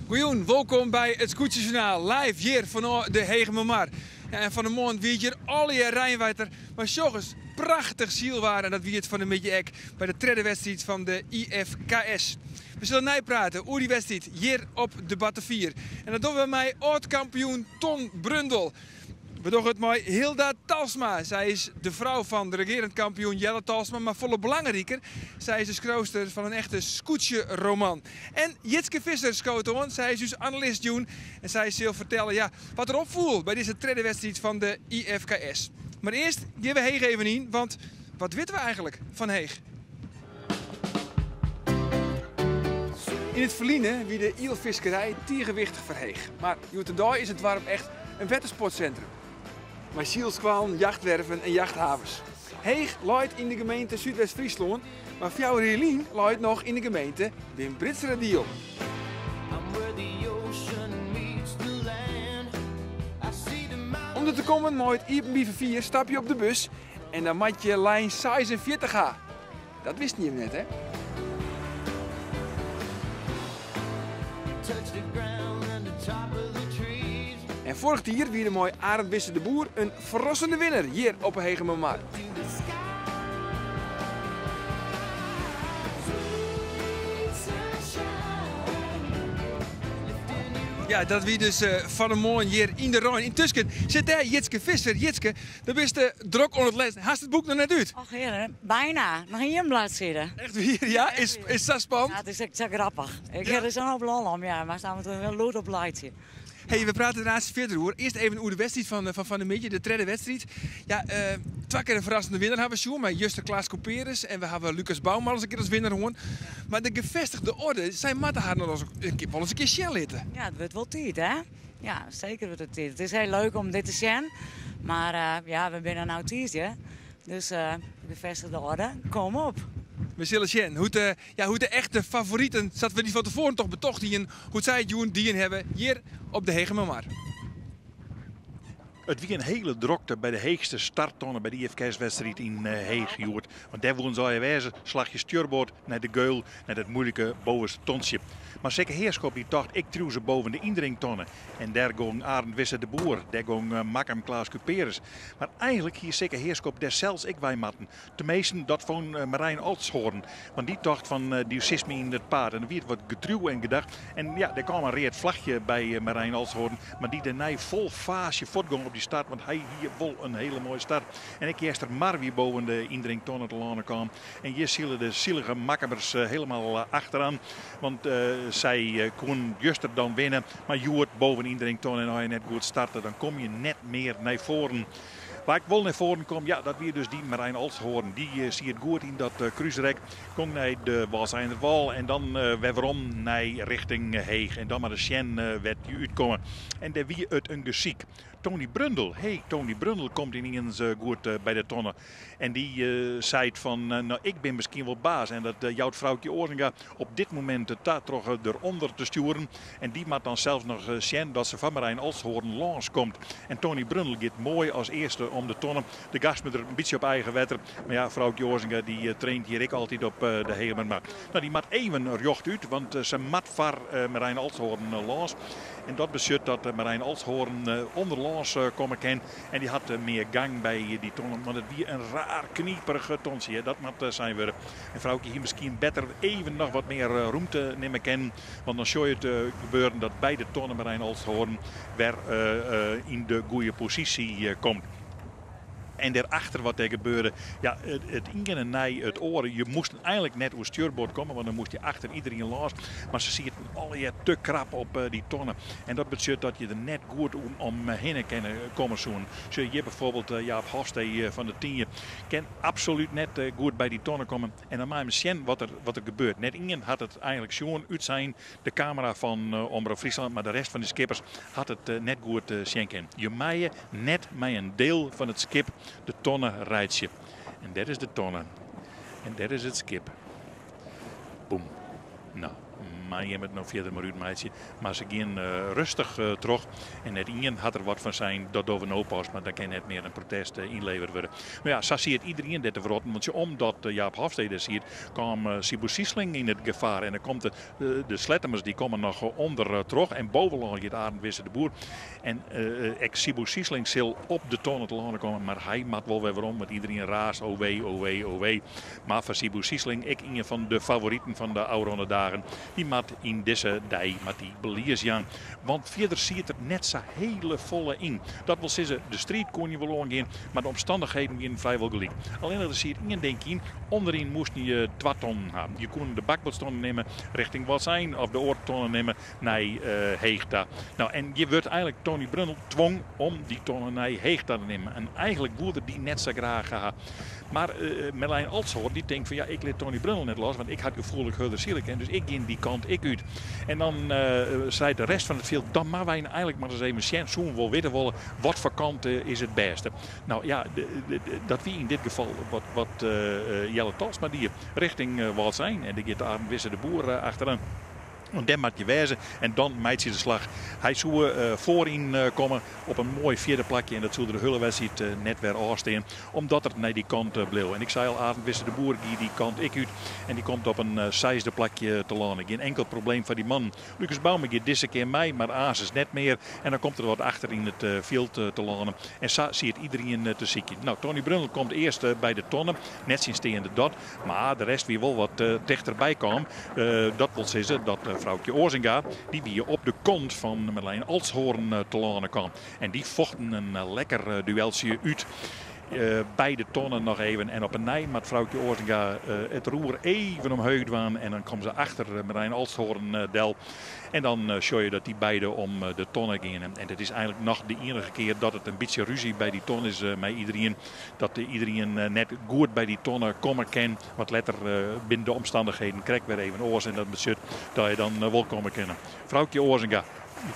Goejûn, wolkom by it Skûtsjejournaal live hjir fanôf de Hegemermar. Ja, en fan 'e moarn wie it hjir allegear reinwetter, mar sjoch ris, prachtich sylwaar en dat wie it fan 'e middei ek by de tredde wedstriid fan de IFKS. We sille neiprate oer dy wedstriid hjir op de Batavier. En dat dogge we mei âld-kampioen Ton Brundel. We dogge it mei Hilda Talsma. Sy is de frou fan de regearend kampioen Jelle Talsma, mar folle belangriker, sy is de skriuwster fan in echte skûtsjeroman. En Jitske Visser skoot oan, sy is ús analist jûn en sy sil fertelle ja, wat der opfoel by dizze tredde wedstriid fan de IFKS. Mar earst gean we Heech even yn, want wat witte we eigenlik fan Heech? Yn it ferline wie de ielfiskerij tige wichtich foar Heech, mar hjoed-de-dei is it doarp echt in wettersportsintrum. Mei sylskoallen, jachtwerven en jachthavens. Heech leit yn de gemeente Súdwest-Fryslân, mar fjouwer jier lyn lei it noch yn de gemeente Wymbritseradiel. Om der te kommen mei it iepenbier ferfier stap je op de bus en dan moat je lijn 46 ha. Dat wisten jim net, hè? En foarich jier wie der mei Arend Wisse de Boer in ferrassende winner hjir op 'e Hegemermar. Ja, dat wie dus fan 'e moarn hjir yn de rein. Yntusken sit dêr Jitske Visser. Jitske, Do bist drok oan it lêzen. Hast it boek noch net út? Och heare, bijna. Noch ien bladside. Echt wier, ja? Is it sa spannend? Ja, it is ek sa grappich. Ik ha der sa'n hoop lol om, ja. Mar sa der lûd op laitsje. Hey, we prate der aanst fierder oer. Earst even oer de wedstriid fan fan 'e middei, de tredde wedstriid. Ja, twa kear in ferrassende winner hawwe we sjoen mei juster Klaas Couperus en we hawwe Lucas Bouma alris in kear as winner hân. Mar de gevestigde orde, sy moatte har noch wol ris in kear sjen litte. Ja, it wurdt wol tiid, hè? Ja, seker wurdt it tiid. It is hiel leuk om dit te sjen, mar ja, we binne no tiisdei, dus gevestigde orde, kom op. We sille sjen hoe't de, ja, hoe't de echte favoriten, sa't we dy fan tefoaren toch betocht hienen, hoe't sy it jûn dien hawwe hjir op de Hegemermar. It wie in hiele drokte by de heechste starttonne by de IFKS-wedstriid yn Heech hjoed. Want dêr woenen se allegear wêze, slachje stjurboard nei de geul, nei dat moeilike bovenste tontsje. Mar Sikke Heerschop die tocht, ik triuw se boven de yndringtonne. En dêr gong Arend Wisse de Boer, dêr gong Makkum Klaas Kuperus. Mar eigenlik hie Sikke Heerschop dêr sels ek wei moatten. Teminsten, dat fûn Marijn Olsthoorn. Want dy tocht fan dy sist my yn it paad. En der wie wat gedriuw en gedacht. En ja, der kaam in read flachje by Marijn Olsthoorn. Mar dy dêrnei fol faasje fuortgong op dy start. Want hy hie wol in hele moaie start. En ek Eastermar wie boven de yndringtonne telâne kaam. En hjir sile de silige Makkumers helemaal achteran. Want sy koenen juster dan winne. Mar hjoed boven yndringtonne en as je net goed starte, dan kom je net mear nei foaren. Wa ek wol nei foaren kom, ja, dat wie dus dy Marijn Olsthoorn. Dy siet goed yn dat krúsrek. Gong nei de Wâlseinerwâl en dan wer werom nei richting Heech. En dan mar ris sjen wêr't je útkomme. En dêr wie it in gesyk. Tony Brundel, hey, Tony Brundel komt yniens goed by de tonne. En dy seit fan, no, ik bin miskien wol baas. En dat jout Froukje Oazenga op dit momint ta troch derûnder te stjoeren. En dy moat dan sels noch sjen dat se foar Marijn Olsthoorn lâns komt. En Tony Brundel giet moai as earste om de tonne. De Gastmerder in bytsje op eigen wetter. Mar ja, Froukje Oazenga dy traint hjir ek altyd op de Hegemermar. No, dy moat even rjochtút, want se moat foar Marijn Olsthoorn lâns. En dat betsjut dat Marijn Olsthoorn ûnderlâns komme kin. En dy hat mear gang by dy tonne, want it wie in raar kniperich tontsje. Dat moat sein wurde. En Froukje hie miskien better even noch wat mear rûmte nimme kinnen. Want dan sjoch je it gebeuren dat by de tonne Marijn Olsthoorn wer yn de goede posysje komt. En dêrachter wat dêr gebeurde, ja, it iene nei it oare. Je moasten eigenlik net oer stjurboard komme, want dan moast je achter iderien lâns. Mar se sieten allegear te krap op dy tonne. En dat betsjut dat je der net goed om hinne kinne komme soenen. Sjoch hjir byfoarbyld Jaap Hofstee fan de Tynje kin absolút net goed by dy tonne komme. En dan mei men sjen wat der, wat der gebeurt. Net ien hat it eigenlik sjoen, útsein de kamera fan Omrop Fryslân, mar de rest fan de skippers hat it net goed sjen kinnen. Je meie net mei in deel fan it skip de tonne reitsje. En dêr is de tonne. En dêr is it skip. Boem. No, mei jim it no fierder mar útmeitsje. Mar se gean rêstich troch en net ien hat der wat fan sein, dat dogge we no pas, mar dan kin net mear in protest ynlevere wurde. No ja, sa siet iderien dêr te wrotten, want omdat Jaap Hofstee dêr siet, kaam Siebo Siesling yn it gefaar. En dan komt de Slettemers dy komme noch ûnder troch en bovenlân giet Arend Wisse de Boer. En ek Siebo Siesling sil op de tonne telâne komme, mar hy moat wol wer werom, want iderien raast o wee, o wee, o wee. Mar foar Siebo Siesling, ek ien fan de favoriten fan de ôfrûne dagen, dy moat yn dizze dei moat dy belies jaan. Want fierder siet der net sa hele folle yn. Dat wol sizze, de striid koene je wol oangean, mar de omstannichheden wienen frijwol gelyk. Allinnich der siet ien ding yn, ûnderyn moasten je twa tonnen ha. Je koenen de bakboardstonne nimme richting Wâldsein of de oare tonne nimme nei Heech ta. No, en hjir wurdt eigenlik Tony Brundel twong om dy tonne nei Heech ta te nimmen. En eigenlik woe er dy net sa graach ha. Mar Merlijn Olsthoorn dy tinkt fan ja, ik lit Tony Brundel net los, want ik ha it gefoel dat ik hurder sile kin, dus ik gean dy kant ek út. En dan seit de rest fan it fjild, dan moatte wy eigenlik mar ris even sjen, soene we wol witte wolle, wat foar kant is it bêste. No ja, dat wie yn dit gefal wat Jelle Talsma die, richting Wâldsein. En dêr giet Arend Wisse de Boer achteroan. Want dêr moat je wêze en dan meitsje de slach. Hy soe foaryn komme op in moai fjirde plakje en dat soe er de hiele wedstriid net wer ôfstean, omdat er nei dy kant bleau. En ik sei al, Arend Wisse de Boer gie dy kant ek út en dy komt op in seisde plakje telâne. Gjin enkel probleem foar dy mannen. Lucas Bouma giet dizze kear mei, mar aansens net mear. En dan komt er wat achter yn it fjild telâne. En sa siet iderien te sykjen. No, Tony Brundel komt earst by de tonne, nettsjinsteande dat. Mar de rest wie wol wat tichterby kaam. Dat wol sizze dat Froukje Oazinga, dy wie op de kont fan Merlijn Olsthoorn telâne kaam. En dy fochten in lekker dueltsje út. By de tonnen noch even. En op 'e nij moat Froukje Oazinga it roer even omheech dwaan. En dan komme se achter Merlijn Olsthoorn del. En dan sjoch je dat dy beide om de tonne geane. En dit is eigenlik noch de iennige kear dat it in bytsje rúzje by dy ton is mei iderien. Dat iderien net goed by dy tonne komme kin. Want letter binne de omstannichheden krekt wer even oars. En dat betsjut dat je dan wol komme kinne. Froukje Oazinga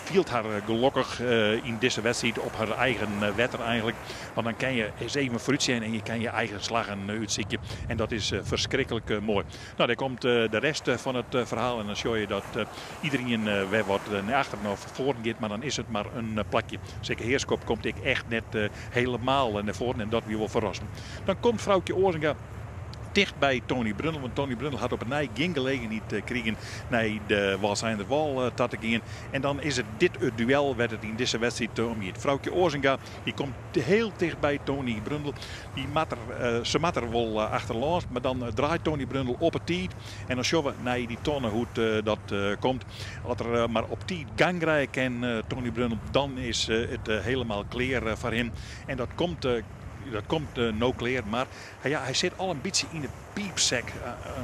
fielt har gelokkich yn dizze wedstriid op har eigen wetter eigenlik. Want dan kin je ris even foarút sjen en je kin je eigen slaggen útsykje. En dat is ferskriklik moai. No, dêr komt de rest fan it ferhaal en dan sjoch je dat iderien wer wat nei achteren of foaren giet, mar dan is it mar in plakje. Sikke Heerschop komt ek echt net helemaal nei foaren en dat wie wol ferrassend. Dan komt Froukje Oazinga ticht by Tony Brundel, want Tony Brundel hat op 'e nij gjin gelegenheid krigen nei de Wâldseinder ta te gean. En dan is it dit it duel wêr't it yn dizze wedstriid om giet. Froukje Oazinga dy komt hiel ticht by Tony Brundel. Dy moat der, se moat der wol achterlâns, mar dan draait Tony Brundel op 'e tiid. En dan sjogge we nei dy tonne hoe't dat komt. As er mar op tiid gang krije kin, Tony Brundel, dan is it helemaal klear foar him. En dat komt, dat komt no klear, mar ja, hy sit al in bytsje yn de piipsek,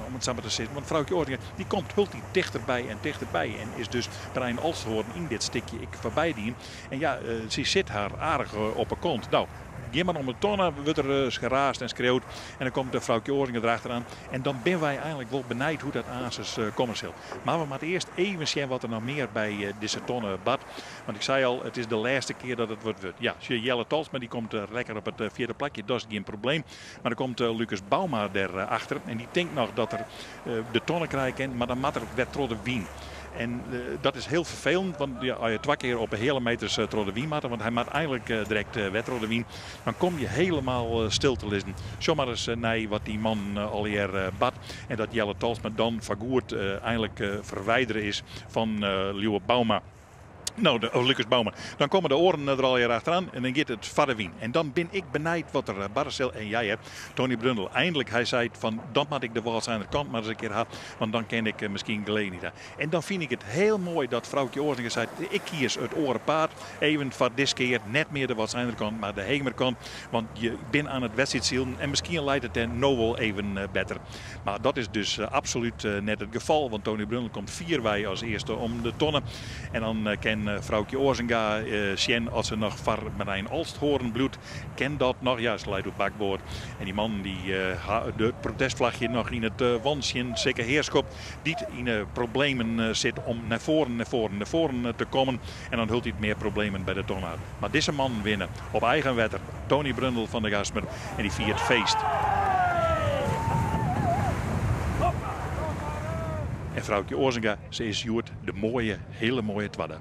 om it sa mar te sizzen. Want Froukje Oazinga dy komt hieltyd tichterby en tichterby en is dus Merlijn Olsthoorn yn dit stikje ek foarby dien. En ja, sy sit har aardich op 'e kont. No, gean mar om de tonne, wurdt der geraasd en skreaud. En dan komt de Froukje Oazinga derachteroan. En dan binne wy eigenlik wol benijd hoe't dat aansens komme sil. Mar we moatte earst even sjen wat der noch mear by dizze tonne bart. Want ik sei al, it is de lêste kear dat it wat wurdt. Ja, sjoch, Jelle Talsma dy komt lekker op it fjirde plakje, dat is gjin probleem. Mar dan komt Lucas Bouma derachter en dy tinkt noch dat er de tonne krije kin, mar dan moat er wer troch de wyn. En dat is hiel ferfelend, want ja, as je twa kear op 'e heale meters troch de wyn moatte, want hy moat eigenlik direkt wer troch de wyn, dan kom je helemaal stil te lizzen. Sjoch mar ris nei wat dy man allegear bart en dat Jelle Talsma dan foargoed eigenlik ferwidere is fan Lieuwe Bouma. No, de, oh, Lucas Bouma. Dan komme de oaren der allegear achteroan en dan giet it foar de wyn. En dan bin ik benijd wat der barre sil. En jij hè, Tony Brundel, eindelijk hy seit fan dan moat ik de Wâldseinder kant mar ris in kear ha, want dan kin ik miskien gelegenheid ha. En dan fyn ik it hiel moai dat Froukje Oazinga seit, ik kies it oare paad, even foar dizze kear net mear de Wâldseinder kant, mar de Hegemer kant. Want je bin oan it wedstriidsilen en miskien leit it dêr no wol even better. Mar dat is dus absolút net it gefal, want Tony Brundel komt fierwei as earste om de tonne. En dan kin Froukje Oazinga sjen as se noch foar Merlijn Olsthoorn bliuwt. Kin dat noch? Ja, se leit op bakboard. En dy mannen dy ha it protestflachje noch yn it wantsje. Sikke Heerschop dy't yn de problemen sit om nei foaren, nei foaren, nei foaren te kommen. En dan hieltyd mear problemen by de tonne hat. Mar dizze mannen winne op eigen wetter. Tony Brundel fan de Gaastmer en dy fiert feest. En Froukje Oazenga, se is hjoed de moaie, hiele moaie twadde.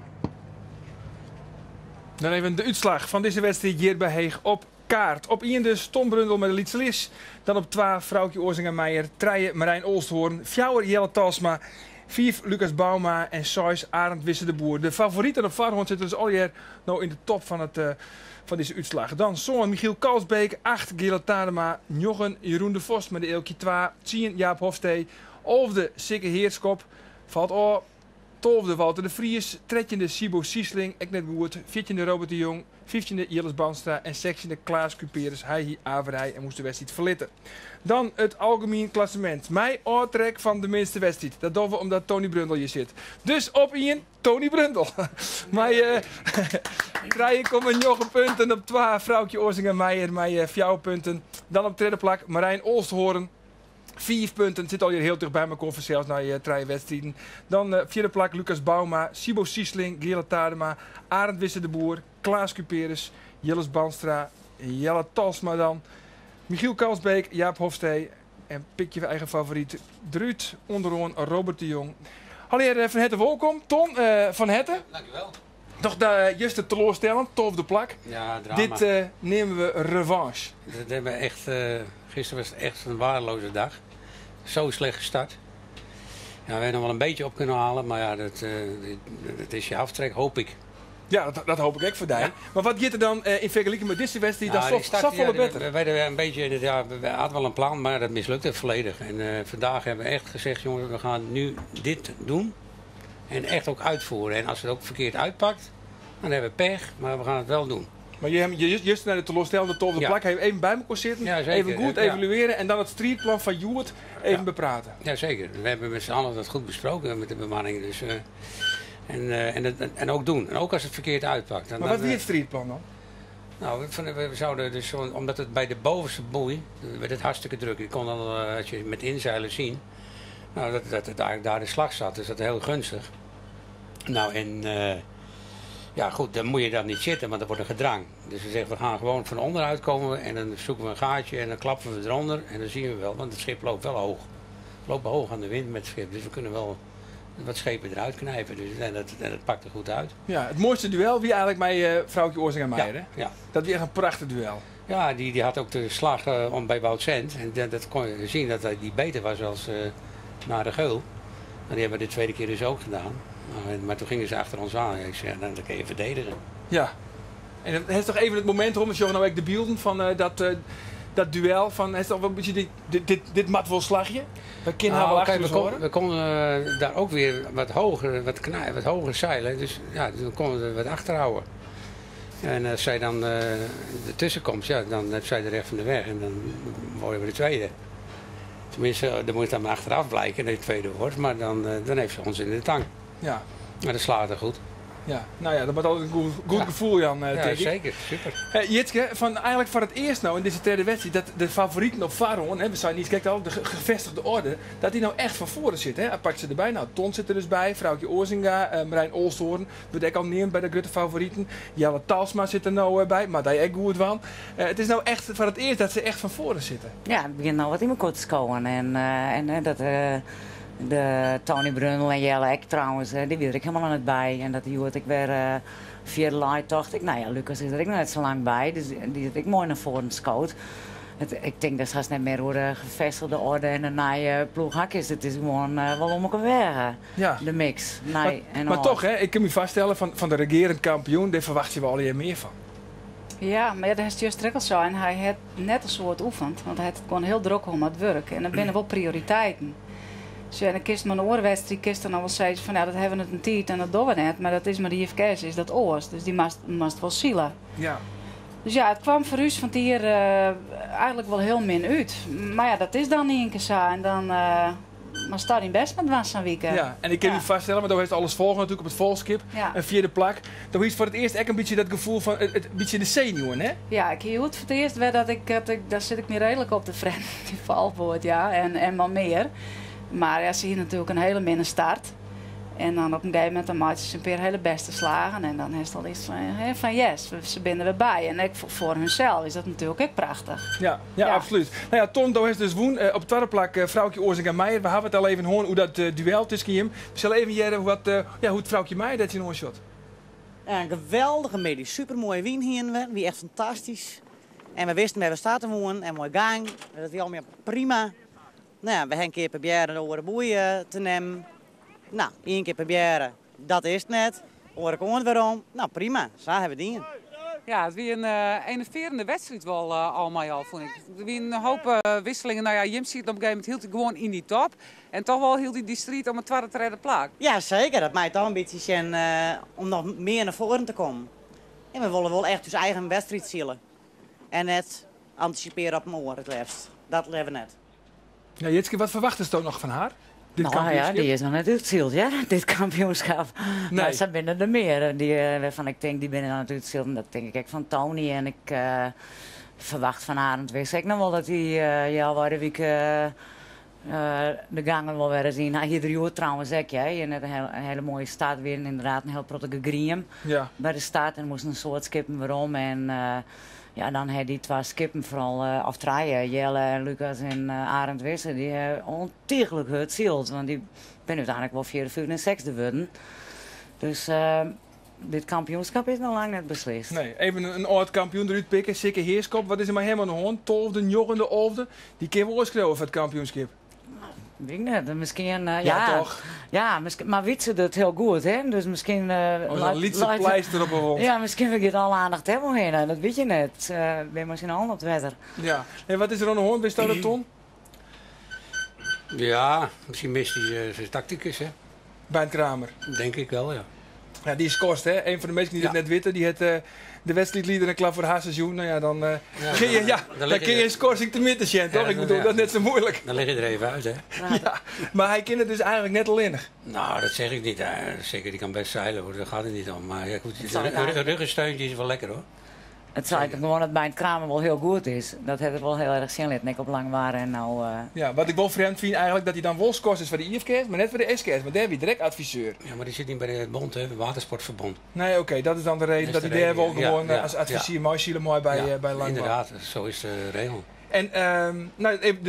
Dan even de útslach fan dizze wedstriid hjir by Heech op kaart. Op ien dus Tom Brundel mei de Lytse Lis. Dan op twa Froukje Oazenga Meijer, trije Marijn Olsthoorn, fjouwer Jelle Talsma, fiif Lucas Bouma en seis Arend Wisse de Boer. De favoriten op foarhân sitte dus allegear no yn de top fan it fan dizze útslach. Dan sân Michiel Kalsbeek, acht Gerald Tadema, njoggen Jeroen de Vos mei de Eelkje twa, tsien Jaap Hofstee, alfde Sikke Heerschop, falt ôf, tolfde Walter de Vries, trettjinde Siebo Siesling, ek net goed, fjirtjinde Robert de Jong, fyftjinde Jilles Bandstra en sechstjinde Klaas Kuperus. Hy hie averij en moast de wedstriid ferlitte. Dan it algemien klassemint mei ôftrek fan de minste wedstriid. Dat dogge we omdat Tony Brundel hjir sit. Dus op ien Tony Brundel. Mei 3,9 punten op twa Froukje Oazenga Meijer mei fjouwer punten. Dan op tredde plak Marijn Olsthoorn. Fiif punten, sit allegear hiel ticht by mekoar fansels nei trije wedstriden. Dan fjirde plak Lucas Bouma, Siebo Siesling, Geale Tadema, Arend Wisse de Boer, Klaas Kuperus, Jilles Bandstra, Jelle Talsma dan, Michiel Kalsbeek, Jaap Hofstee en pik je eigen favoryt derút ûnderoan Robert de Jong. Allegear fan herte wolkom. Ton, fan herte. Dankjewel. Toch de juster teloarstellend, tolfde plak. Ja, drama. Dit neame we revanche. Dat hebben we echt, gisteren was het echt een waardeloze dag. Zo slecht gestart. Ja, we hebben nog wel een beetje op kunnen halen, maar ja, dat is je aftrek, hoop ik. Ja, dat hoop ik ek foar dy. Ja. Mar wat giet der dan yn fergeliking mei dizze wedstriid dan Nou, die start, safolle ja, die better? We werden een beetje, ja, we hadden wel een plan, maar dat mislukte volledig. En vandaag hebben we echt gezegd, jongens, we gaan nu dit doen. En echt ook uitvoeren. En als het ook verkeerd uitpakt, dan hebben we pech, maar we gaan het wel doen. Maar je hebt juist naar de teleurstellende tolfde plak, heb je even bij elkaar zitten, Ja, zeker. even goed evalueren en dan het strijdplan van Joert even bepraten. Ja, zeker. We hebben met z'n allen dat goed besproken met de bemanning. Dus en ook doen. En ook als het verkeerd uitpakt. Maar wat is het strijdplan dan? Nou, we van, we zouden dus zo, omdat het bij de bovenste boei, werd het hartstikke druk. Je kon al, als je met inzeilen zien, nou, dat het eigenlijk daar de slag zat. Dus dat is heel gunstig. Nou, en ja, goed, dan moet je daar niet zitten, want dat wordt een gedrang. Dus we zeggen, we gaan gewoon van onderuit komen en dan zoeken we een gaatje en dan klappen we eronder en dan zien we wel, want het schip loopt wel hoog. We lopen hoog aan de wind met het schip, dus we kunnen wel wat schepen eruit knijpen. Dus, en dat pakt er goed uit. Ja, het mooiste duel wie eigenlijk met Froukje Oazenga Meijer, hè? Ja. Dat wie echt een prachtig duel. Ja, die had ook de slag om bij Woudsend. En dat kon je zien dat die beter was als naar de Geul. En die hebben we de tweede keer dus ook gedaan. Maar toen gingen ze achter ons aan. Ik zei, nou, dan kun je verdedigen. Ja. En het is toch even het moment om, als je nou ook de beelden van dat duel van, het is toch wel een beetje dit mat wel slagje? We kunnen haar wel achter ons horen. We konden daar ook weer wat hoger, wat knij-, wat hoger zeilen. Dus ja, dan konden we wat achterhouden. En als zij dan ertussen komt, ja, dan heeft zij de recht van de weg en dan worden we de tweede. Tenminste, dan moet het dan maar achteraf blijken dat je tweede wordt, maar dan heeft ze ons in de tang. Maar dat slaat er goed. Ja, nou ja, dat wordt altijd een goed gevoel, Jan, Ja, denk ik. zeker, super. Jitske, van eigenlijk voor het eerst nou in deze tweede wedstrijd dat de favorieten op Faron, hè, we zijn niet, kijk al, de gevestigde orde, dat die nou echt van voren zit. Hè. Hij pakt ze erbij. Nou, Ton zit er dus bij, Froukje Oazenga, Marijn Olsthoorn, wordt ook al neemt bij de grote favorieten. Jelle Talsma zit er nou bij, maar daar is ook goed van. Het is nou echt voor het eerst dat ze echt van voren zitten. Ja, het begint nou wat in elkaar te komen en dat de Tony Brundel en Jelle ek trouwens, hè, die wil ik helemaal aan het bij. En dat die hoort ik weer via de light, dacht ik, nou ja, Lucas is er ook nog net zo lang bij, dus die zit ik mooi naar voren schoot. Ik denk dat ze net meer hoe de gevestigde orde en de nieuwe ploeg hak is. Het is gewoon wel om elkaar weg, De mix. Nee, Maar en al. toch, hè, ik kan me vaststellen, van de regerend kampioen, daar verwacht je wel al meer van. Ja, maar ja, dat is juist ook zo. En hij heeft net een soort oefend, want hij had het gewoon heel druk om het werk. En dan binnen wel prioriteiten. Dus ja, dan kist mijn oorwedstrijd, kist dan al wel steeds van, ja, dat hebben we het een tijd en dat doen we net. Maar dat is maar de IFKS, is dat oors. Dus die moest wel zielen. Dus ja, het kwam voor u van hier eigenlijk wel heel min uit. Maar ja, dat is dan niet een keer zo. En dan maar staat in best met was aan weekend. Ja, en ik kan u vaststellen, maar daar heeft alles volgen natuurlijk op het volgskip. Een vierde plak. Dan is voor het eerst echt een beetje dat gevoel van het een beetje de zenuwen, hè? Ja, ik hield voor het eerst weer dat ik, dat ik, daar zit ik me redelijk op de friend, die valwoord, ja, en wel meer. Maar ja, ze hier natuurlijk een hele minne start. En dan op in gegeven momint dan meitsje se in pear hiele bêste slagen en dan hast al iets fan, hè, fan yes, se binne der wer by. En ek foar hunsels is dat natuerlik ek prachtich. Ja, ja, Ja. absolút. Nou ja, Ton, do hast dus wûn. Op it twadde plak Froukje Oazinga Meijer. We hawwe it al even hân oer dat duel tusken jim. We sille even hearre wat, ja, hoe't Froukje Meijer dêr tsjinoan sjocht. Ja, in geweldige middei. Supermoaie wyn hiene we. Wie echt fantastysk. En we wisten wêr we starte woene en moai gang. Dat wie allegear prima. Nou ja, we ha in kear probearre de oare boei te nimmen. Nou, ien kear probearre, dat is it net. Oare kant werom. Nou, prima. Sa ha we it dien. Ja, it wie in enervearjende wedstriid wol al mei al, fûn ik. Der wiene in hoop wisselingen. Nou ja, jim sieten op in gegeven momint hieltyd gewoan yn dy top. En toch wol hieltyd dy striid om it twadde, tredde plak. Ja, seker. Dat mei toch in bytsje sjen om noch mear nei foaren te kommen. En we wolle wol echt ús eigen wedstriid sile. En net antisipearje op in oar, it leafst. Dat leaver net. Ja, Jitske, wat ferwachtesto noch fan har? Dit Nou ja, kampioenskip? dy is noch net útsyld, hear, dit kampioenskip. Nee. Mar sa binne der mear dy, wêrfan ik tink, dy binne noch net útsyld. En dat tink ik ek fan Tony. En ik ferwacht fan Arend Wisse ek noch wol dat hy healwei de wike de gangen wol wer ris yn. Hy hie der hjoed trouwens ek, hear. Hy hie net in hiele moaie start. Wie ynderdaad in hiel protte gegriem by de start. En moasten in soad skippen werom. En ja, dan ha dy twa skippen foaral, of trije, Jelle en Lucas en Arend Wisse, dy ha ûntichlik hurd syld. Want dy binne úteinlik wol fjirde, fyfde en sechsde wurden. Dus dit kampioenskip is noch lang net beslist. Nee, even in âld kampioen derút pikke, Sikke Heerschop. Wat is der mei him oan de hân? Tolfde, njoggende, alfde. Dy kin wol oanskriuwe foar it kampioenskip. Wit ik net. Miskien, Ja, ja. toch? Ja, miskien, mar Wietse docht it hiel goed, hè? Dus miskien, Oh, in lytse pleister op 'e wond. Ja, miskien giet alle oandacht dêr wol hinne. Dat wit je net. Binne mei syn allen op it wetter. Ja. En wat is der oan de hân? Witsto dat, Ton? Ja, miskien mist hy syn taktikus, hè? Bernd Kramer. Denk ik wel, ja. Ja, dy is skorst, hè? Een fan de minsken dy't it net witte, dy hat de wedstriidlieder in klap foar har seizoen. Nou ja, dan, kin je, ja, dan dan lig kin je je in skorsing te min te sjen, toch? Ja, Ik bedoel, ja. dat is net sa muoilik. Dan lig je der even út, hè? Ja, mar hy kin it dus eigentlik net allinnich. Nou, dat zeg ik niet. Zeker, die kan best zeilen, hoor. Daar gaat het niet om. Maar ja, goed, Het zal een ruggensteuntje is wel lekker, hoor. It seit gewoan dat Bernd Kramer wol hiel goed is. Dat hat er wol hiel erch sjen litten, ek op Langwar en no. Ja, wat ik wol frjemd fyn eigentlik, dat hy dan wol skorst is foar de IFKS, mar net foar de SKS, want dêr wie er ek adviseur. Ja, mar dy sit net by de bond, hè, de Watersportverbond. Nee, oké, dat is dan de reden Dat dat is hy de dêr wol reden, ja, gewoan ja, as ja. adviseur meisile mei Ja, by Langwar. Inderdaad, zo is de regel. En nou, even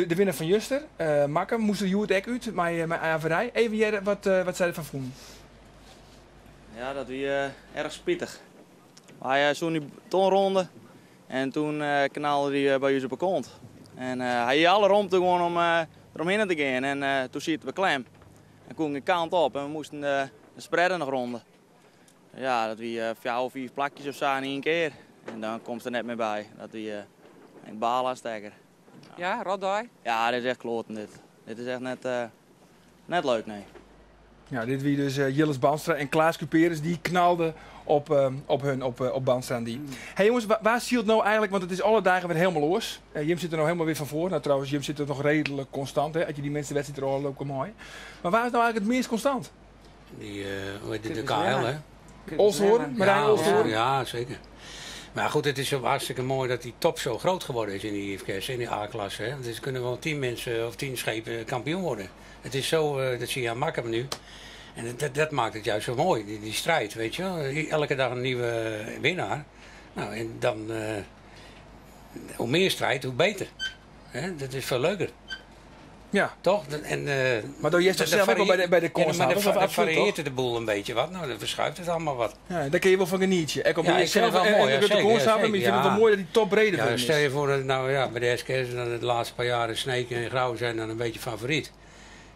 de winner fan juster, Makkum, moast der hjoed ek út mei Averij. Even hearre wat sy derfan fûnen. Ja, dat wie erch spitich. Hy soe dy tonronde en toen knalde hy by ús op 'e kont. En hy hie alle romte gewoan om deromhinne te gean en toen sieten we klem. En koe geen kant op en we moasten de spreader noch ronde. Ja, dat wie fjouwer of fiif plakjes of sa yn ien kear. En dan komst der net mear by. Dat wie in balen stekker. Ja, rotdei? Ja, dit is echt kloaten dit. Dit is echt net leuk, nee. Ja, dit wie dus Jilles Bandstra en Klaas Cuperus die knalden op hun, op Bandstra en die. Hey jongens, waar sylt no eigentlik, want it is alle dagen wer hielendal oars. Jim sit der no hielendal wer fan foar. Nou trouwens, Jim sit der noch reedlik konstant, hè. As je dy minste wedstriid der al lopen moai. Mar waar is no eigentlik it meast konstant? Die, hoe heet die, de Kuipers KL, Lemmer. hè? Kuipers Olsthoorn, Lemmer. Marijn Ja, Olsthoorn. Ja, zeker. Maar goed, het is zo hartstikke mooi dat die top zo groot geworden is in die IFKS, in die A-klasse. Hè? Dus er kunnen wel 10 mensen of 10 schepen kampioen worden. Het is zo, dat zie je aan Makkum nu. En dat maakt het juist zo mooi, die strijd, weet je wel. Elke dag een nieuwe winnaar. Nou, en dan, hoe meer strijd, hoe beter. Hè? Dat is veel leuker. Ja. Toch? En Maar door je toch zelf ook wel bij de Ja, maar Constant, of dan absoluut, varieert toch? het de boel een beetje wat. Nou, dan verschuift het allemaal wat. Ja, daar kun je wel van genieten. Ik Ja, ben ik vind zelf het wel en mooi, en ja, de zeker, Constant, ja, maar je zeker, vindt het wel ja. mooi dat die top breder Ja, is. stel je voor dat, nou ja, bij de SKS dan de laatste paar jaren Sneek en Grou zijn dan een beetje favoriet.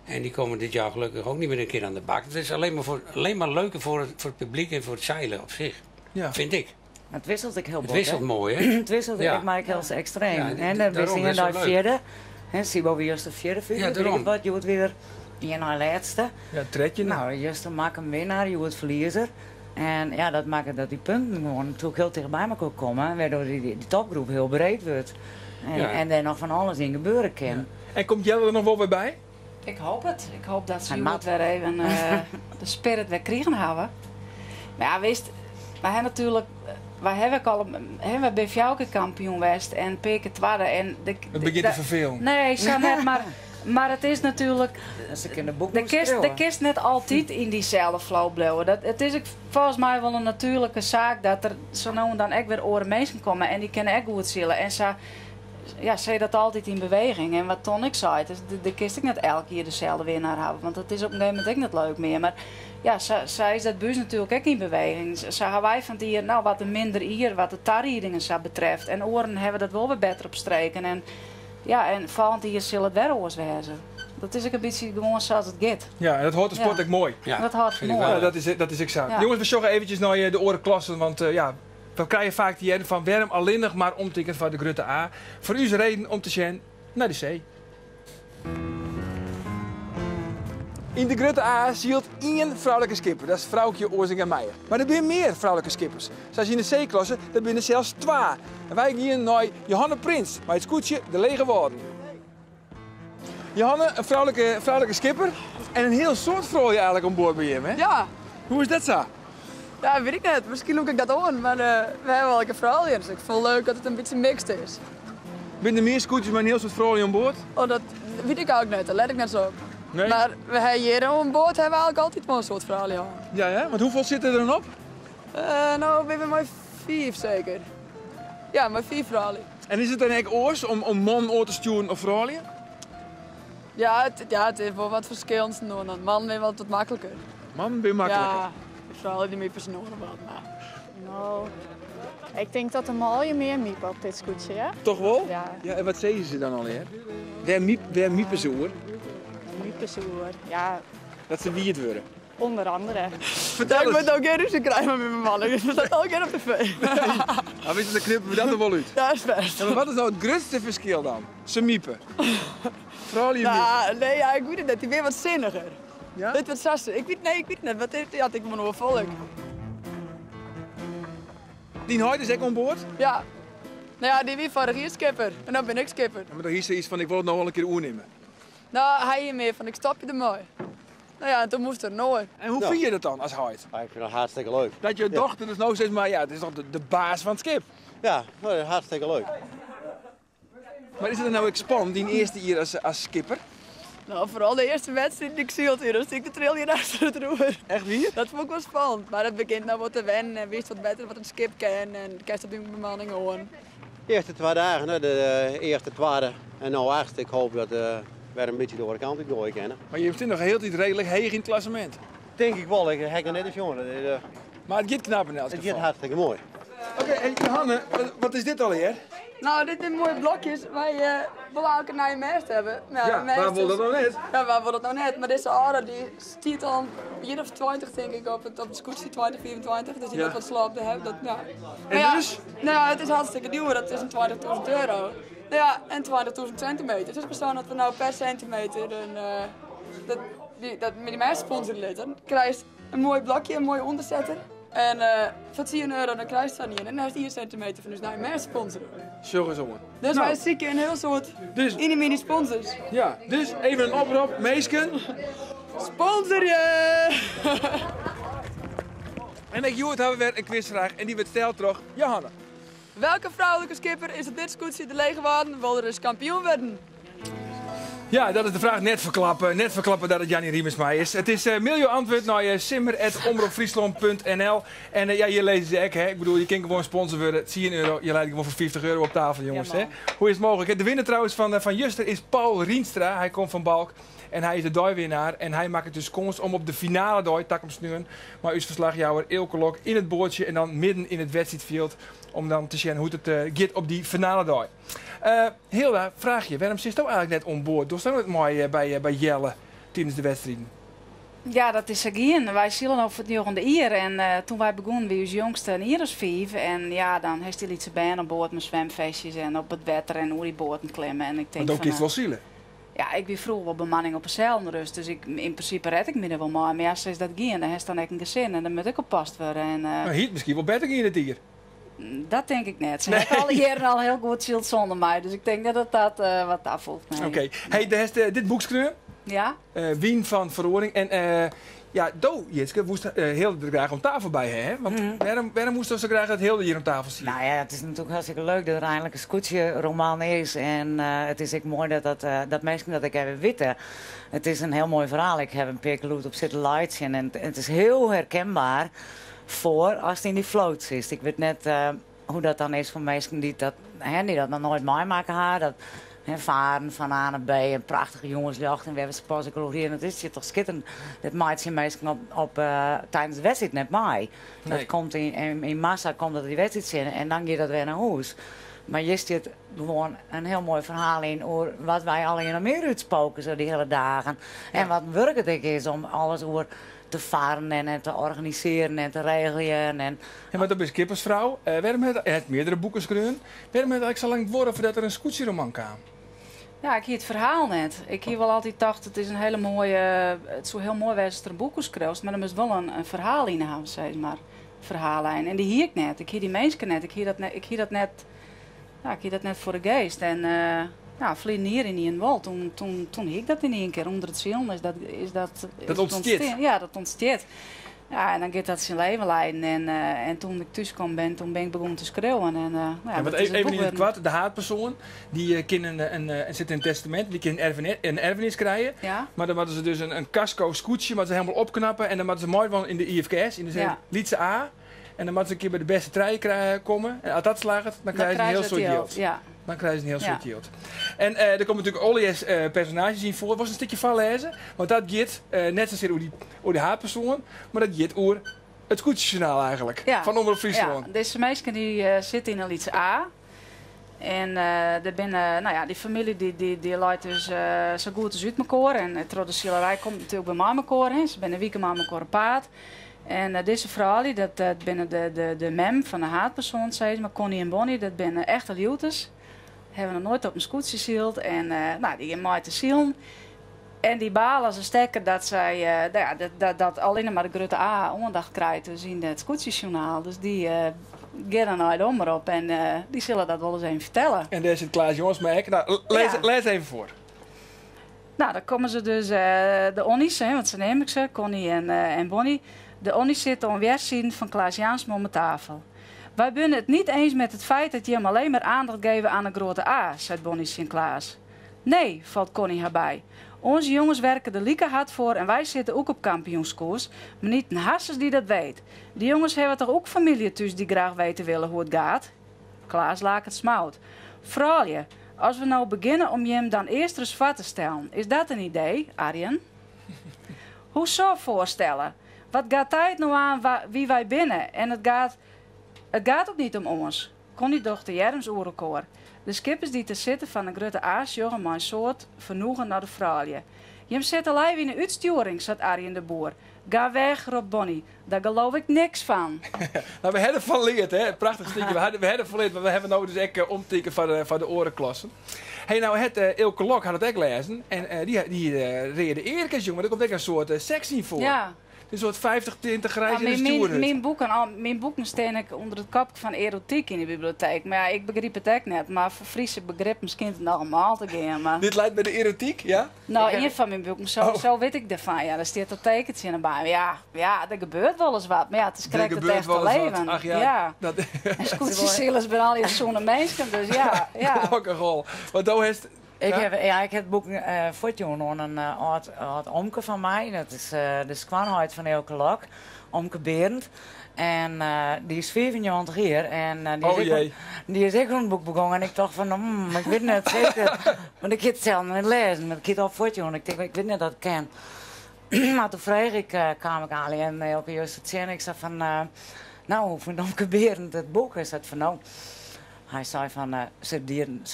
En die komen dit jaar gelukkig ook niet meer een keer aan de bak. Het is alleen maar leuker voor het publiek en voor het zeilen op zich. Ja. Vind ik. Maar het wisselt ook heel Het bot, wisselt hè? mooi, hè? Het wisselt, Ja. ik maak heel extreem. Ja, En dan daarom wist je is het daar leuk. vierde. Hè, Sibo wie juist de vierde, vierde, Ja, weet ik daarom. wat, je wordt weer in haar laatste. Ja, tretje. Nou, juist dan maak een winnaar, je wordt verliezer. En ja, dat maakt dat die punten gewoon natuurlijk heel dichtbij elkaar komen, waardoor die topgroep heel breed wordt. En daar nog van alles in gebeuren kan. Ja. En komt Jelle er nog wel weer bij? Ik hoop het. Ik hoop dat ze Hij het mat. weer even de spirit weer kriegen hebben. Maar ja, wist, wij hebben natuurlijk, wij hebben ook al, hè, wij zijn Fjouke kampioen geweest en Peke tweede. En de, Het begint te de- vervelen. Nee, zo net, maar Maar it is natuerlik. Ze kinne boek De kist, de kist net altyd yn dyselde flow bliuwe. Dat, it is ek folgens my wol in natuerlike saak dat der sa no en dan ek wer oare minsken komme en dy kinne ek goed sile. En sa ja, se dat altyd yn beweging. En wat Ton ek sei, is, de kist ek net elk jier deselde winnaar hawwe, want dat is op in gegeven momint ek net leuk mear. Mar ja, sa is dat bûs natuerlik ek yn beweging. Sa hawwe wy fan it jier no wat in minder jier wat de tariedingen sa betreft. En oaren hawwe dat wol wer better op streken. En ja, en folgjend jier sil it wer oars wêze. Dat is ek in bytsje gewoan sa't it giet. Ja, en dat hâldt de sport Ja. ek moai. Ja, Dat hâldt vind ik moai. wel, Ja, dat is ek sa. Ja. Jonges, we sjogge eventjes nei de oare klassen, want ja, we krije faak te hearren fan wêrom allinnich mar omtinken foar de grutte A. Foar ús reden om te sjen nei de C. Yn de grutte A sylt ien froulike skipper, dat is Froukje Oazinga Meijer. Mar der binne mear froulike skippers. Sa as yn de C-klasse, der binne sels twa. En wy giene nei Johanne Prins mei it skûtsje De Lege Wâlden. Johanne, in froulike skipper en in hiel soad froulju eigentlik oan board by jim, hè? Ja. Hoe is dat sa? Ja, wit ik net. Miskien lûk ik dat oan, mar we hawwe wol lekker froulju, dus ik fûn it leuk dat it in bytsje mixed is. Binne der mear skûtsjes mei in hiel soad froulju oan board? Oh, dat wit ik eigentlik net. Dêr let ik net sa op. Nee? Mar we hawwe hjir oan board hawwe we eigentlik altyd wol in soad froulju hân. Ja, hè? Want hoefolle sitte der dan op? No binne we mei 5 seker. Ja, mei 5 froulju. En is it dan ek oars om mannen oan te stjoeren of froulju? Ja, it is wol wat ferskillend no. Want mannen binne wat makliker. Mannen binne makliker? Ja, de froulju dy miepe snoaren wat, mar... No, ik tink dat de manlju mear miepe op dit skûtsje, ja? Toch wol? Ja. Ja, en wat sizze se dan allegear? Wêr miepe se oer? Miepe se oer, ja. Dat se wiet wurde? Onder andere. Fertel Ik ris. moat no gjin rúzje krije mei myn man, ik dat al kear op tv. Nou, wit je, dan knippe we dat der wol út. Ja, is bêst. Ja, mar wat is no it grutste ferskil dan? Se miepe. Froulju miepe. Nou, nee, ja, ik wit it net. Dy binne wat sinniger. Ja? Dit wat sasse. Ik wit, nee, ik wit net. Wat is, ja, ik ben oer folk. Dyn heit is ek oan board? Ja. Nou ja, dy wie foarich jier skipper. En dan bin ik skipper. Ja, mar dan hie se iets fan, ik wol it no al in kear oernimme. Nou, hy hie mear fan, ik stopje dermei. Nou ja, en toen moast er nooit. En hoe fine je dat dan as heit? Ja, ik fyn dat hartstikke leuk. Dat je dochter dus no steeds mar, ja, it is toch de baas fan it skip? Ja, nou, hartstikke leuk. Mar is it dan no ek spannend, dyn earste jier as skipper? Nou, foaral de earste wedstriid dy't ik syld hier, dan stie ik te triljen achter it roer. Echt wier? Dat fûn ik wol spannend, mar it begjint no wat te wennen en witst wat better wat it skip kin en kinst op dyn bemanning oan. De earste 2 dagen, hè, de earste, twadde en no achtste. Ik hoop dat wer in bytsje de oare kant út goaie kinne. Mar je zit noch hieltyd reedlik heech yn it klassemint. Tink ik wol, ik ha noch net sjoen. Dat is Mar it giet knap yn elk It giet gefal. hartstikke moai. Oké, en Johanne, wat is dit allegear? Nou, dit binne moaie blokjes. Wy wolle elke nije mêst hawwe. Maar Ja, mêst wa wol is dat no net? Ja, wa wol dat no net? Mar dizze âlde dy stiet al in jier of 20, tink ik, op it skûtsje, 20, 25. Dus dy Ja. dat wat slop te hawwe. Dat, ja. En Maar ja, dus? Nou ja, it is hartstikke djoer. Dat is in 20.000 euro. Nou ja, en 20.000 centimeter. Dus persoon dat we nou per centimeter een, dat, die, dat met die mêst sponsoren litte, dan krijg je een mooi blokje, een mooie onderzetter. En voor 10 euro dan krijg je dat niet. En dan is het 1 centimeter van dus naar je sponsoren. Zo is het. Dus Nou. wij zieken een heel soort Dus in de mini sponsors. Ja, dus even een oproep, meesken. Sponsor je! En ik Joert hebben we weer een quizvraag en die werd steld door Johanna. Welke vrouwelijke skipper is op dit skûtsje de Lege Wâlden wil er eens kampioen worden? Ja, dat is de vraag. Net verklappen. Net verklappen dat het Jannie Riemersma is. Het is mail je antwoord naar simmer at omroep friesland punt N L. En ja, hier lezen ze ook, hè. Ik bedoel, je kan gewoon sponsor worden. 10 euro, je leidt gewoon voor 50 euro op tafel, jongens. Ja, hè? man. Hoe is het mogelijk? Hè? De winnaar trouwens van Juster is Paul Rienstra. Hij komt van Balk. En hij is de dooiwinnaar. En hij maakt het dus kans om op de finale dooi, tak hem snuren. Maar uw verslagjouwer Eelke Lok in het boordje en dan midden in het wedstrijdveld. Om dan te zien hoe het gaat op die finale dooi. Hilda, vraag je, waarom zit je eigenlijk net on boord? Doe je het mooi bij Jelle tijdens de wedstrijden? Ja, dat is er Wij zullen over het nieuwe ier. En toen wij begonnen, bij ons jongste een ier als 5. En ja, dan heeft hij iets bij aan boord met zwemfeestjes en op het wetter en hoe die boorden klimmen. En ik denk Maar dan van, kiest wel zielen. Ja, ik ben vroeger wel bemanning op een zeilrust, dus in principe red ik me er wel maar. Maar ja, sinds dat ging, dan is dan echt een gezin en dan moet ik oppast worden. En Maar hier misschien wel beter in het dier. Dat denk ik net. Ze Nee. hebben alle jaren al heel goed ziel zonder mij, dus ik denk dat dat wat afvoelt. Nee. Oké. Hey, de is dit boekskreun. Ja. Wien van Verhoring. En Ja, do, Jitske, woest Hilde der graach om tafel by ha, hè? Want wêrom, wêrom woesto sa graach dat Hilde hjir om tafel siet? Nou ja, it is natuerlik hartstikke leuk dat der einlik in skûtsjeroman is. En it is ek moai dat, dat, dat minsken dat ek even witte. It is in hiel moai ferhaal. Ik haw in pear kear lûd op sitten laitsjen. En it is hiel herkenbaar foar ast yn dy float sitst. Ik wit net hoe dat dan is foar minsken dy't dat, hè, dy't dat noch noait meimakke ha. Dat, hè, faren fan A nei B en prachtige jûnsljocht en wêr we se pas ek al oer hienen. It is toch skitterend. Dat meitsje minsken op, tidens de wedstriid net mei. Dat komt yn massa komt dat dy wedstriid sjen en dan giet dat wer nei hûs. Mar hjir stiet gewoan in hiel moai ferhaal yn oer wat wy allegear noch mear útspoke sa dy hiele dagen. En wat in wurk it ek is om alles oer te farren en te organisearjen en te regeljen. En Ja, mar do bist skippersfrou. Wêrom hat it meardere boeken skreaun? Wêrom hat it eigentlik sa lang duorre foardat der in skûtsjeroman kaam? Ja, ik hie it ferhaal net. Ik hie wol altyd tocht, it is in hiele moaie, it soe hiel moai wêze ast der in boek oer skriuwst, mar der moast wol in ferhaal yn hawwe, sis mar. Ferhaallijn. En dy hie ik net. Ik hie dy minsken net. Ik hie dat net, ik hie dat net, ja, ik hie dat net foar de geast. En ja, ferline jier ynienen wol. Toen, toen, toen hie ik dat yn ien kear. Under it silen is dat, is dat, is Dat ûntstiet. ûntstean. Ja, dat ûntstiet. Ja, en dan giet dat syn leven leiden. En, en toen ik thús kommen bin, toen bin ik begûn te skriuwen. En, nou ja, Ja, want dat is it even boek yn it wurden. koart, de haadpersoan dy kin in, sit yn in testamint, dy kin in erfenis krije. Ja. Mar dan moatte se dus in kasko skûtsje moatte se helemaal opknappe en dan moatte se meidwaan yn de IFKS, yn de Ja. lytse A. En dan moatte se in kear by de bêste trije komme. En as dat slagget, dan Dan krije se in krije hiel se it soad jild, jild. ja. Dan krije se in hiel Ja. soad jild. En der komme natuerlik allegear personaazjes yn foar. Wolst in stikje foarlêze? Want dat giet net sasear oer dy haadpersoan, mar dat giet oer it skûtsjesjoernaal eigentlik. Ja. Fan Omrop Fryslân. Ja, dizze minsken dy sitte yn in lytse A. En der binne, nou ja, dy famylje dy leit dus sa goed as út mekoar. En troch de silerij komt it natuerlik wer mei mekoar. Hè. Se binne in wike mei mekoar op paad. En dizze froulju, dat binne de mem fan de haadpersoan, sis mar, Connie en Bonnie, dat binne echte Liuders. Hawwe noch noait op in skûtsje syld en nou, dy gean mei te silen. En dy bale as in stekker dat sy, nou ja, dat, dat allinne mar de grutte A oandacht krijt dus yn it skûtsjesjoernaal. Dus dy gean dan nei de omrop en dy sille dat wol ris even fertelle. En dêr sit Klaas Jongsma ek. Nou, lês, Ja. lês even foar. Nou, dan komme se dus, de Onnies, hè, want sa neam ik se, Connie en Bonnie. De Onnies sitte oan wjerssiden fan Klaas Jaansma om 'e tafel. Wy binne it niet eens met het feit dat jim alleen maar aandacht geven aan de grote A, seit Bonnie tsjin Klaas. Nee, falt Connie har by. Onze jongens werke der like hard foar en wy sitte ek op kampioenskoers, mar niet in harses dy't dat weet. Dy jongens hawwe toch ek famylje thús dy't graach wete wille hoe't it giet? Klaas laket smout. Froulju, as we no begjinne om jim dan earst ris foar te stellen, is dat in idee, Arjen? Hoeso foarstelle? Wat gaat it no oan wie wy binne? En it gaat ook niet om ons. Connie docht de earms oer elkoar. De skippers dy't der sitte fan de grutte A sjogge mei in soad fernoegen nei de froulju. Jim sitte live yn 'e útstjoering, seit Arjen de Boer. Ga weg, ropt Bonnie. Daar geloof ik niks van. Nou, we hawwe derfan leard, hè? Prachtich stikje. We hawwe derfan leard, mar we hawwe no dus ek omtinken foar de oare klassen. Hey, nou, het Eelke Lok hat it ek lêzen en dy reade earkes, jonge, der komt ek in soad seks yn foar. Ja. Een soort 50, 20 grijs Ja, in de stjoerhut. Myn boeken steane ek ûnder it kopke fan erotyk yn de biblioteek. Mar ja, ik begryp it ek net. Mar foar Fryske begrippen skynt it noch normaal te gean. Mar Dit leit by de erotyk, ja? Nou, ien fan myn boeken, Oh. sa wit ik derfan. Ja, dêr stiet dat tekentsje by. Mar ja, ja, der gebeurt wolris wat. Mar ja, it is Der krekt it gebeurt echte wolris wat. leven. Ach ja, Ja. dat En skûtsjesilers binne allegear sûne minsken, dus ja, ja. Gelokkich al. Want do hast Ik Ja? haw, ja, ik haw it boek fuortjûn oan in âld omke fan my. Dat is de skoanheit fan Eelke Lok, omke Berend. En dy is 95 jier en Oh jee. dy is ek oan it boek begûn. En ik tocht fan, ik wit net seker. Want ik hie it sels net lêzen, mar ik hie it al fuortjûn. Ik tink, ik wit net dat ik ken. Mar doe frege ik, kaam ik Ali en Eelke juster tsjin. Ik sei fan, nou, hoe fynt omke Berend it boek? Hy sei fan, no, hy sei fan, se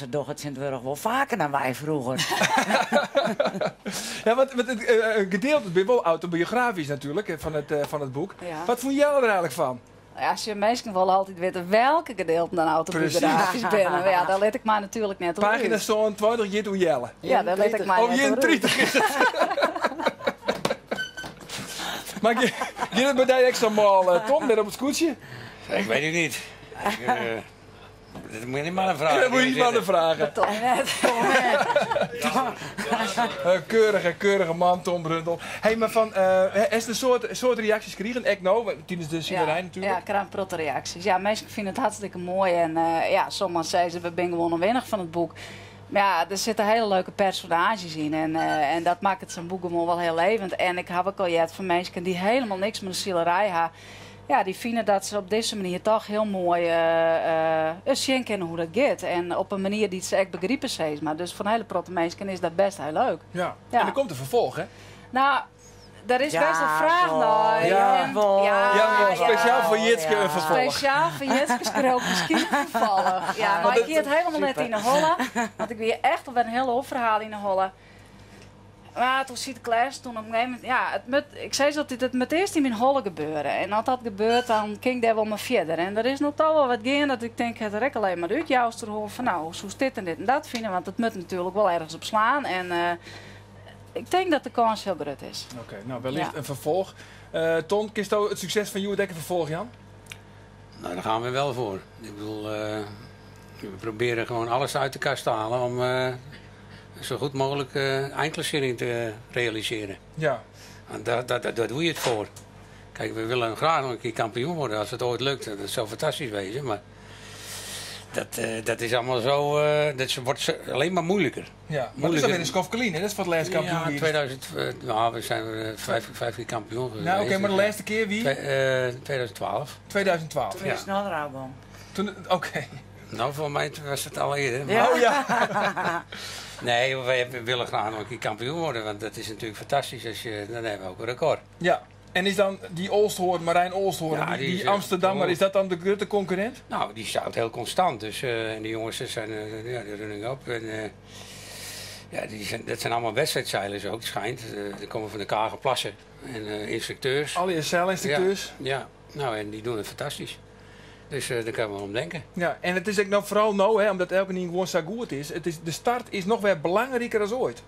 dogge it tsjintwurdich wol faker dan wy froeger. Ja, want it gedeelte is wol autobiografysk natuerlik, hè, fan it boek. Ja. Wat fûn Jelle der eigentlik fan? Ja, sjoch, minsken wolle altyd witte welke gedeelten dan autobiografisch binne. Mar ja, dêr lit ik my natuerlik net oer Pagina út. 27 giet oer Jelle. Ja, dêr lit ik my Oh, net oer út. 31 is it. Mar giet it by dy ek sa mâl, Tom, dêr op it skûtsje? Ik wit it net. Ik, Dat moet je niet mannen vragen. Dat moet je niet mannen vragen. Toch net. Een keurige, keurige man, Ton Brundel. Hey, maar van, is een soort reacties gekregen? Ik nou, tijdens de zinerij natuurlijk. Ja, ik krijg protte reacties. Ja, mensen vinden het hartstikke mooi. En ja, sommigen zeiden ze, we zijn gewoon een winnaar van het boek. Maar ja, er zitten hele leuke personages in. En dat maakt het zo'n boek gewoon wel heel levend. En ik heb ook al jet van mensen die helemaal niks met de zielerij hebben. Ja, die vinden dat ze op deze manier toch heel mooi zien kennen hoe dat gaat. En op een manier die ze echt begrijpen, zeg maar. Dus voor een hele protte mensen is dat best heel leuk. Ja. Ja. En er komt een vervolg, hè? Nou, daar is Ja, best een vraag wel. naar. Ja. En, ja, Ja, wel. Speciaal voor Jitske ja. een vervolg. Speciaal voor Jitske schreeuw misschien een vervolg. Ja, maar ik hier het helemaal net in de holle. Want ik weer echt al een heel hoop verhaal in de holle. Maar toen ziet Klaas toen op een gegeven moment... Ja, het moet, ik zei altijd, het moet eerst in mijn holle gebeuren. En als dat gebeurt, dan ging ik daar wel maar verder. En er is nog toch wel wat gaan dat ik denk, het rek alleen maar uit jou te horen van, nou, hoe is dit en dit en dat vinden. Want het moet natuurlijk wel ergens op slaan. En ik denk dat de kans heel groot is. Oké, nou wellicht Ja. een vervolg. Ton, kist het succes van Joe een vervolg, Jan? Nou, daar gaan we wel voor. Ik bedoel, we proberen gewoon alles uit de kast te halen om zo goed mogelijk eindklassering te realiseren. Ja. Want daar doe je het voor. Kijk, we willen graag nog een keer kampioen worden als het ooit lukt. Dat zou fantastisch wezen, maar dat is allemaal zo, dat wordt alleen maar moeilijker. Ja, maar dat is Moeilijker. dan weer een Skofkelien, hè? Dat is voor het laatst kampioen. Ja, wie is. 2000, nou, we zijn 5 keer kampioen geweest. Nou, oké, maar de laatste keer wie? 2012. 2012. Toen is het nog Rabo. Toen, oké. Nou, voor mij was het al eerder. Maar... Ja. Oh ja. Nee, wij willen graag nog een keer kampioen worden, want dat is natuurlijk fantastisch. Dan hebben we ook een record. Ja. En is dan die Olsthoorn, Marijn Olsthoorn, Ja, die die is, Amsterdammer, oh. is dat dan de grote concurrent? Nou, die staat heel constant. Dus, en die jongens zijn ja, de running up. En, ja, dat zijn allemaal wedstrijdzeilers ook, het schijnt. Die komen van de Kagerplassen. En instructeurs. Alle zeilinstructeurs. Ja, ja. Nou, en die doen het fantastisch. Dus daar kan je wel om denken. Ja, en het is ook nou vooral nou, hè, omdat elke gewoon zo goed is. De start is nog weer belangrijker dan ooit.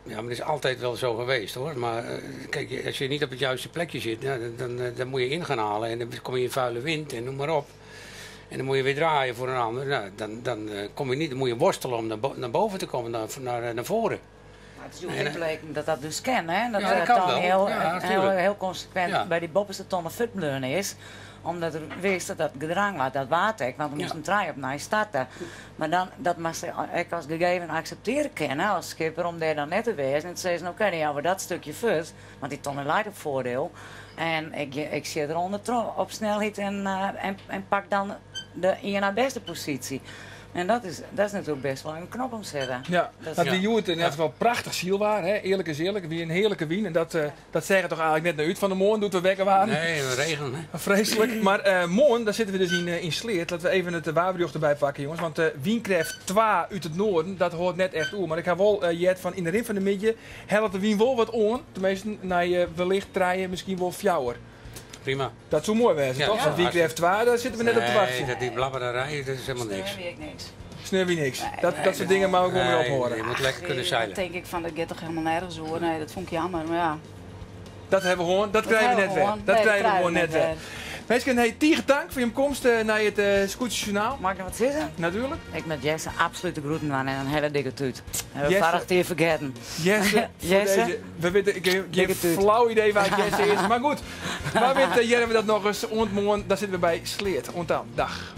Ja, maar het is altijd wel zo geweest, hoor. Maar kijk, als je niet op het juiste plekje zit, nou, dan moet je in gaan halen. En dan kom je in vuile wind en noem maar op. En dan moet je weer draaien voor een ander. Nou, dan kom je niet, dan moet je worstelen om naar boven te komen, naar voren. Maar het is ook Nee, niet nee. bleken dat dat dus kan, hè? Dat Ja, dat kan dan wel. Ja, natuurlijk. heel consequent Ja. bij die bovenste tonnen futbleunen is. Omdat er wist dat dat gedrang was, dat water, want er moest Ja. een trein op naar starten. Maar dan, dat mag ze ik als gegeven accepteren kennen als schipper om daar dan net te wezen. En toen zei ze, nou, oké, dan hebben we dat stukje fut, want die tonnen leidt op voordeel. En ik zit eronder op snelheid en pak dan de in naar beste positie. En dat is natuurlijk best wel een knop omzetten. Ja, Dat dat is die Joert in elk geval prachtig zielwaar, hè? Eerlijk is eerlijk, wie een heerlijke wien. En dat zeggen toch eigenlijk net naar uit van de morgen, doet we wekker waren. Nee, regen, hè? Vreselijk. Maar morgen, daar zitten we dus in Sleert. Laten we even het waarbericht erbij pakken, jongens. Want Wienkreft 2 uit het noorden, dat hoort net echt oer. Maar ik ga wel, Jet, van in de rin van de midden, helpt de wien wel wat on. Tenminste, naar je wellicht draaien, misschien wel fjouwer. Prima. Dat zou mooi wezen, Ja, toch? ja. Want Wienkreft 2, daar zitten we net op te Nee, wachten. dat die blabberderij, dat is helemaal niks. Sneur wie ik niks. Sneur wie niks. Dat soort dingen mag ik wel weer Nee, ophoren. je moet lekker kunnen Nee, zeilen. Dat denk ik van, dat gaat toch helemaal nergens hoor. Nee, dat vond ik jammer, maar ja. Dat hebben we gewoon, dat Dat krijgen we hebben net we weer. gewoon. Dat Nee, krijgen we dat gewoon krijgen net we weer. net Mensen, hey, tegen dank voor je komst naar het Scootjesjournaal. Mag ik nog wat zeggen? Natuurlijk. Ik met Jesse absoluut de groeten aan en een hele dikke tuut. En we Jesse. waren het hier vergeten. Jesse, voor Jesse. deze, we weten, ik heb geen Dikke tuut. flauw idee waar Jesse is. Maar goed, waar weet Jeremy dat nog eens? Ontmoen, daar zitten we bij Sleert. Ont dan. Dag.